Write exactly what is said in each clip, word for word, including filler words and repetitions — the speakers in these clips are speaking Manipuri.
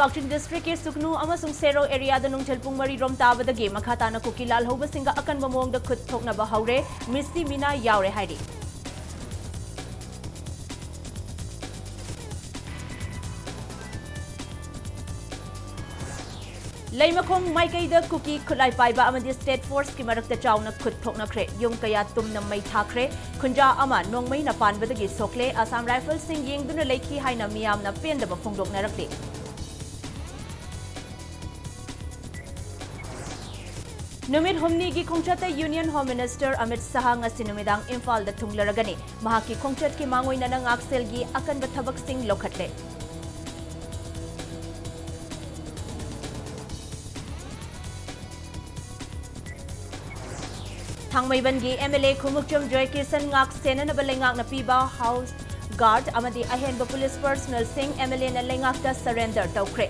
ꯀꯛꯆꯤꯡ ꯗꯤꯁꯇ꯭ꯔꯤꯛꯀꯤ ꯁꯨꯒꯅꯨ ꯑꯃꯁꯨꯡ ꯁꯦꯔꯧ ꯑꯦꯔꯤꯌꯥꯗ ꯅꯨꯡꯊꯤꯜ ꯄꯨꯡ ꯃꯔꯤ ꯔꯣꯝ ꯇꯥꯕꯗꯒꯤ ꯃꯈꯥ ꯇꯥꯅ ꯀꯨꯀꯤ ꯂꯥꯜꯍꯧꯕꯁꯤꯡꯒ ꯑꯀꯟꯕ ꯃꯑꯣꯡꯗ ꯈꯨꯠ ꯊꯣꯛꯅꯕ ꯍꯧꯔꯦ꯫ ꯃꯤꯁꯇꯤ ꯃꯤꯅꯥ ꯌꯥꯎꯔꯦ ꯍꯥꯏꯔꯤ꯫ ꯂꯩꯃꯈꯣꯡ ꯃꯥꯏꯀꯩꯗ ꯀꯨꯀꯤ ꯈꯨꯠꯂꯥꯏ ꯄꯥꯏꯕ ꯑꯃꯗꯤ ꯁ꯭ꯇꯦꯠ ꯐꯣꯔꯁꯀꯤ ꯃꯔꯛꯇ ꯆꯥꯎꯅ ꯈꯨꯠ ꯊꯣꯛꯅꯈ꯭ꯔꯦ꯫ ꯌꯨꯝ ꯀꯌꯥ ꯇꯨꯝꯅ ꯃꯩ ꯊꯥꯈ꯭ꯔꯦ꯫ ꯈꯨꯟꯖꯥ ꯑꯃ ꯅꯣꯡꯃꯩꯅ ꯄꯥꯟꯕꯗꯒꯤ ꯁꯣꯛꯂꯦ꯫ ꯑꯁꯥꯝ ꯔꯥꯏꯐꯜꯁꯤꯡ ꯌꯦꯡꯗꯨꯅ ꯂꯩꯈꯤ ꯍꯥꯏꯅ ꯃꯤꯌꯥꯝꯅ ꯄꯦꯟꯗꯕ ꯐꯣꯡꯗꯣꯛꯅꯔꯛꯂꯤ꯫ ꯅꯨꯃꯤꯠ ꯍꯨꯝꯅꯤꯒꯤ ꯈꯣꯡꯆꯠꯇ ꯌꯨꯅꯤꯌꯟ ꯍꯣꯝ ꯃꯤꯅꯤꯁꯇꯔ ꯑꯃꯤꯠ ꯁꯍꯥ ꯉꯁꯤ ꯅꯨꯃꯤꯗꯥꯡ ꯏꯝꯐꯥꯜꯗ ꯊꯨꯡꯂꯔꯒꯅꯤ꯫ ꯃꯍꯥꯛꯀꯤ ꯈꯣꯡꯆꯠꯀꯤ ꯃꯥꯡꯑꯣꯏꯅꯅ ꯉꯥꯛꯁꯦꯜꯒꯤ ꯑꯀꯟꯕ ꯊꯕꯛꯁꯤꯡ ꯂꯧꯈꯠꯂꯦ꯫ ꯊꯥꯡꯃꯩꯕꯟꯒꯤ ꯑꯦꯝ ꯑꯦꯜ ꯑꯦ ꯈꯨꯃꯨꯛꯆꯝ ꯖꯣꯏꯀꯤꯁꯟ ꯉꯥꯛ ꯁꯦꯟꯅꯅꯕ ꯂꯩꯉꯥꯛꯅ ꯄꯤꯕ ꯍꯥꯎꯁ ꯒꯥꯔꯗ ꯑꯃꯗꯤ ꯑꯍꯦꯟꯕ ꯄꯨꯂꯤꯁ ꯄꯔꯁꯅꯦꯜꯁꯤꯡ ꯑꯦꯝ ꯑꯦꯜ ꯑꯦꯅ ꯂꯩꯉꯥꯛꯇ ꯁꯔꯦꯟꯗꯔ ꯇꯧꯈ꯭ꯔꯦ꯫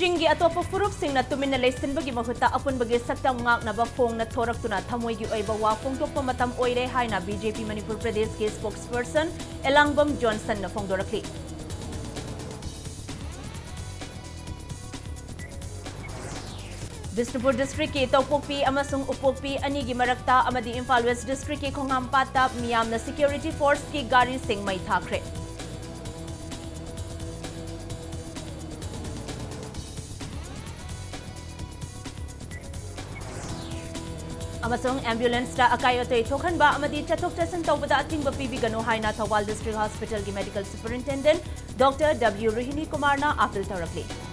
ꯆꯤꯡꯒꯤ ꯑꯇꯣꯞꯄ ꯐꯨꯔꯨꯞꯁꯤꯡꯅ ꯇꯨꯃꯤꯟꯅ ꯂꯩꯁꯤꯟꯕꯒꯤ ꯃꯍꯨꯠꯇ ꯑꯄꯨꯟꯕꯒꯤ ꯁꯛꯇꯝ ꯉꯥꯛꯅꯕ ꯐꯣꯡꯅ ꯊꯣꯔꯛꯇꯨꯅ ꯊꯃꯣꯏꯒꯤ ꯑꯣꯏꯕ ꯋꯥ ꯐꯣꯡꯗꯣꯛꯄ ꯃꯇꯝ ꯑꯣꯏꯔꯦ ꯍꯥꯏꯅ ꯕꯤ ꯖꯦ ꯄꯤ ꯃꯅꯤꯄꯨꯔ ꯄ꯭ꯔꯗꯦꯁꯀꯤ ꯁ꯭ꯄꯣꯛꯁꯄꯔꯁꯟ ꯑꯦꯂꯥꯡꯕꯝ ꯖꯣꯟꯁꯟꯅ ꯐꯣꯡꯗꯣꯔꯛꯂꯤ꯫ ꯕꯤꯁꯅꯨꯄꯨꯔ ꯗꯤꯁꯇ꯭ꯔꯤꯛꯀꯤ ꯇꯧꯄꯣꯛꯄꯤ ꯑꯃꯁꯨꯡ ꯎꯄꯣꯛꯄꯤ ꯑꯅꯤꯒꯤ ꯃꯔꯛꯇ ꯑꯃꯗꯤ ꯏꯝꯐꯥꯜ ꯋꯦꯁ ꯗꯤꯁꯇ꯭ꯔꯤꯛꯀꯤ ꯈꯣꯡꯍꯥꯝꯄꯥꯠꯇ ꯃꯤꯌꯥꯝꯅ ꯁꯦꯀ꯭ꯌꯨꯔꯤꯇꯤ ꯐꯣꯔꯁꯀꯤ ꯒꯥꯔꯤꯁꯤꯡ ꯃꯩ ꯊꯥꯈ꯭ꯔꯦ꯫ ꯑꯃꯁꯨꯡ ꯑꯦꯝꯕꯨꯂꯦꯟꯁꯇ ꯑꯀꯥꯏ ꯑꯇꯣꯏ ꯊꯣꯛꯍꯟꯕ ꯑꯃꯗꯤ ꯆꯠꯊꯣꯛ ꯆꯠꯁꯤꯟ ꯇꯧꯕꯗ ꯑꯊꯤꯡꯕ ꯄꯤꯕꯤꯒꯅꯨ ꯍꯥꯏꯅ ꯊꯧꯕꯥꯜ ꯗꯤꯁꯇ꯭ꯔꯤꯛ ꯍꯣꯁꯄꯤꯇꯥꯜꯒꯤ ꯃꯦꯗꯤꯀꯦꯜ ꯁꯨꯄꯔꯤꯟꯇꯦꯟꯗꯦꯟꯠ ꯗꯣꯛꯇꯔ ꯗꯕ꯭ꯂꯤꯎ ꯔꯣꯍꯤꯅꯤ ꯀꯨꯃꯥꯔꯅ ꯑꯥꯄꯤꯜ ꯇꯧꯔꯛꯂꯤ꯫